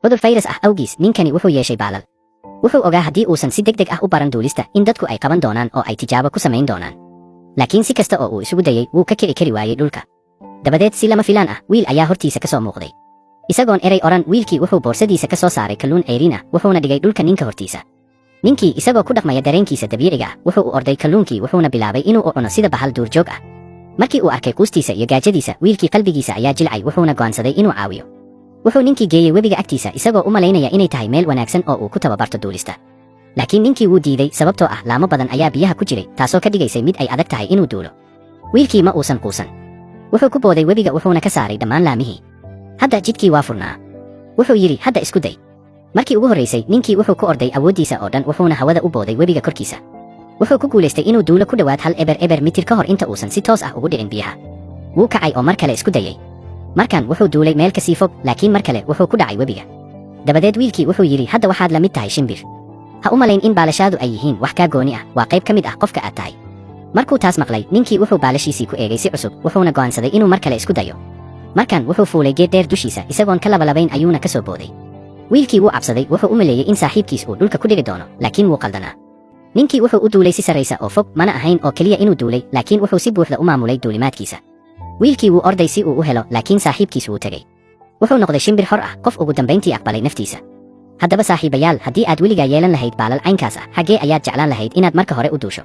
Cudur fayras ah awgiis, ninkani wuxuu yeeshay baalal. Wuxuu ogaa haddii uusan si degdeg ah u baran duulista in dadku ay qaban doonaan oo ay tijaabo ku samayn doonaan. Laakiin si kasta oo uu isugu dayey, wuu ka kici kari waayey dhulka. Dabadeed, si lama filaan ah, wiil ayaa hortiisa ka soo muuqday. Isagoon eray odhan, wiilkii wuxuu boorsadiisa ka soo saaray kalluun ceyriin ah, wuxuuna dhigay dhulka ninka hortiisa. Ninkii, isagoo ku dhaqmaya dareenkiisa dabiiciga ah, wuxuu u orday kalluunkii, wuxuuna bilaabay inuu u cuno sida bahal duurjoog ah. Markii uu arkay quustiisa iyo gaajadiisa, wiilkii qalbigiisa ayaa jilcay, wuxuuna go'aansaday inuu caawiyo. Wuxuu ninkii geeyey webiga agtiisa, isagoo u malaynaya inay tahay meel wanaagsan oo uu ku tababarto duulista. Laakiin ninkii wuu diiday, sababtoo ah laamo badan ayaa biyaha ku jiray, taasoo ka dhigaysay mid ay adag tahay inuu duulo. Wiilkii ma uusan quusan. Wuxuu ku booday webiga, wuxuuna ka saaray dhammaan laamihii. Hadda jidkii waa furnaa. Wuxuu yidhi, "Hadda isku day." Markii ugu horraysay, ninkii wuxuu ku orday awooddiisa oo dhan, wuxuuna hawada u booday webiga korkiisa. Wuxuu ku guulaystay inuu duulo ku dhowaad 1.00 mitir ka hor inta uusan si toos ah ugu dhicin biyaha. Wuu kacay oo mar kale isku dayey. Markan wuxuu duulay meel ka sii fog, laakiin mar kale wuxuu ku dhacay webiga. Dabadeed wiilkii wuxuu yidhi, "Hadda waxaad la mid tahay shimbir. Ha u malayn in baalashaadu ay yihiin wax kaa gooni ah, waa qayb ka mid ah qofka aad tahay." Markuu taas maqlay, ninkii wuxuu baalashiisii ku eegay si cusub, wuxuuna go'aansaday inuu mar kale isku dayo. Markan wuxuu fuulay geed dheer dushiisa, isagoon ka labalabayn ayuuna ka soo booday. Wiilkii wuu cabsaday, wuxuu u maleeyey in saaxiibkiis uu dhulka ku dhici doono, laakiin wuu qaldanaa. Ninkii wuxuu u duulay si sarraysa oo fog. Mana ahayn oo keliya inuu duulay, laakiin wuxuu si buuxda u maamulay duulimaadkiisa. Wiilkii wuu orday si uu u helo, laakiin saaxiibkiis wuu tegey. Wuxuu noqday shimbir xor ah, qof ugu dambayntii aqbalay naftiisa. Haddaba saaxiibayaal, haddii aad weligaa yeelan lahayd baalal caynkaas ah, xaggee ayaad jeclaan lahayd inaad marka hore u duusho?